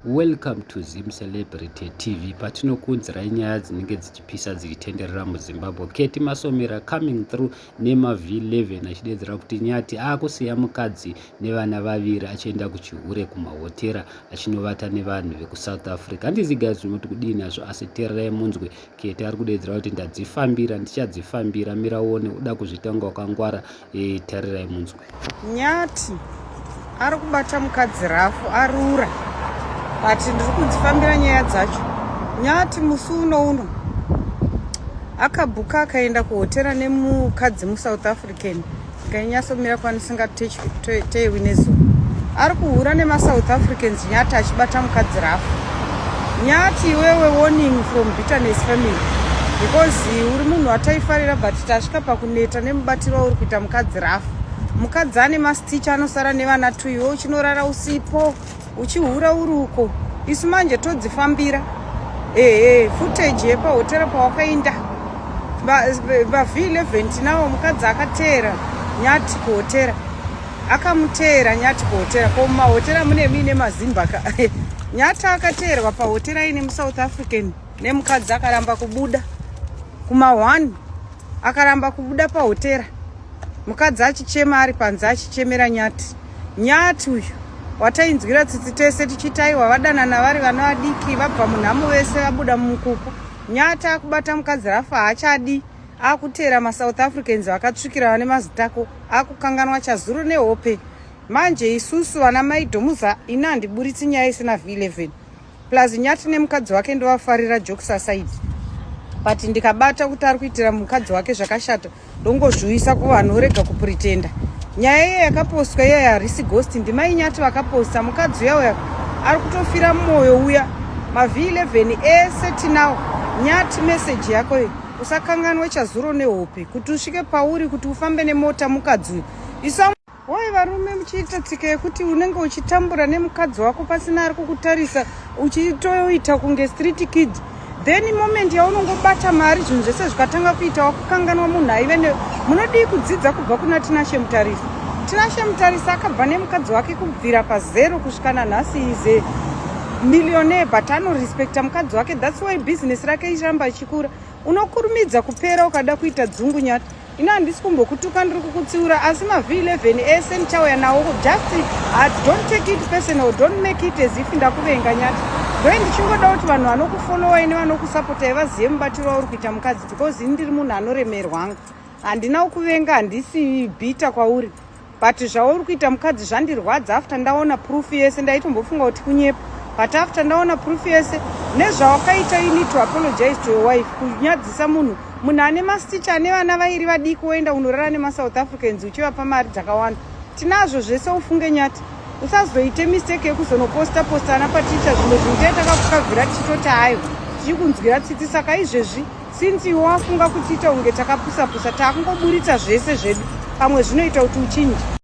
Welcome to Zim Celebrity TV, patinokuunzirai nyaya dzinenge dzichipisa dzichitenderera muZimbabwe. Ketty Masomera coming through nemaV11 achidedzera kuti Nyati aakusiya mukadzi nevana vaviri achienda kuchihure kumahotera achinovata nevanhu vekuSouth Africa. Handizi guys zvinoti kudii nazvo, asi teererai munzwe. Ketty ari kudedzera kuti ndadzifambira, ndichadzifambira, mira uone, uda kuzviita kunga wakangwara. Tarirai munzwe. Nyati ari kubata mukadzi rafu, arura, but ndiri kudzifambira nyaya dzacho. Nyati musi uno akabhuka akaenda kuhotera nemukadzi muSouth African. Ngainyasomira kwanisingatewi nezuva. Ari kuhura nemaSouth Africans Nyati, achibata mukadzi rafu. Nyati, iwewe, warning from Bitterness Family, because uri munhu wataifarira, but tasvika pakuneta nemubatiro wauri kuita mukadzi rafu. Mukadzi ane mastitch, anosara nevana tu, iwe uchinorara usipo, uchihura uri uko. Isu manje todzifambira. Ehe, footage yepahotera pawakainda, vaV11 tinawo. Mukadzi akateera Nyati kuhotera, akamuteera Nyati kuhotera. Ko mumahotera mune muine mazimbaka. Nyati akateerwa pahotera ine muSouth African nemukadzi, akaramba kubuda kuma1, akaramba kubuda pahotera, mukadzi achichema ari panze, achichemera Nyati. Nyati uyu watainzwira tsitsi tese tichiti aiwa, vadanana vari vana vadiki, vabva munhamo vese, vabuda mumukuku. Nyati akubata mukadzi rafa, haachadi, akuteera maSouth Africans vakatsvikira vane mazitako, akukanganwa chazuro nehope. Manje isusu vana maidhomuza, ini handiburitsi nyaya isina V11. Plus Nyati nemukadzi wake ndovafarira, jokes aside, but ndikabata kuti ari kuitira mukadzi wake zvakashata, ndongozviisa kuvanhu, orega kupretenda. Nyaya iye yakapostwa iya harisi ghost, ndimai Nyati vakaposta. Mukadzi uya uya ari kutofira mumwoyo uya. MaV11 ese tinawo. Nyati, meseji yako iyi, usakanganwe chazuro nehope. Kuti usvike pauri, kuti ufambe nemota, mukadzi uyu isa wai. Varume, muchiita tsika yekuti unenge uchitambura nemukadzi wako pasina ari kukutarisa, uchitoita kunge street kid, then moment yaunongobata mari, zvinhu zvese zvikatanga kuita, wakukanganwa munhu aive ne. Munodii kudzidza kubva kuna Tinashe Mutarisi? Tinashe Mutarisi akabva nemukadzi wake kubvira pazero kusvika nanhasi, is a millionaire, but anorespekta mukadzi wake. That's why business rake ichiramba ichikura. Unokurumidza kupera ukada kuita dzungu. Nyati, ino handisi kumbokutuka, ndiri kukutsiura, asi maV11 ese ndichauya nawo. Just don't take it personal, don't make it as if ndakuvenga, Nyati. Ndoi ndichingoda kuti vanhu vanokufollowai nevanokusapotai vazive mubatiro wauri kuita mukadzi, because ini ndiri munhu anoremerwa hangu. Handina kukuvenga, handisi bitter kwauri, but zvauri kuita mukadzi zvandirwadza. After ndaona proof yese, ndaitombofunga kuti kunyepa, but after ndaona proof yese nezvawakaita, you need to apologize to your wife. Kunyadzisa munhu, munhu ane mastitch, ane vana vairi vadiki, woenda unorara nemaSouth Africans uchivapa mari dzakawanda. Tinazvo zvese, ufunge. Nyati, usazoite mistake yekuzonoposta posta ana paticha zvimwe zvinhu. Tai takakukavhira tichitoti hayo, tichikunzwira tsitsi. Saka izvezvi, since iwe wafunga kutiita kunge takapusa pusa, taakungoburitsa zvese zvedu. Pamwe zvinoita kuti uchinje.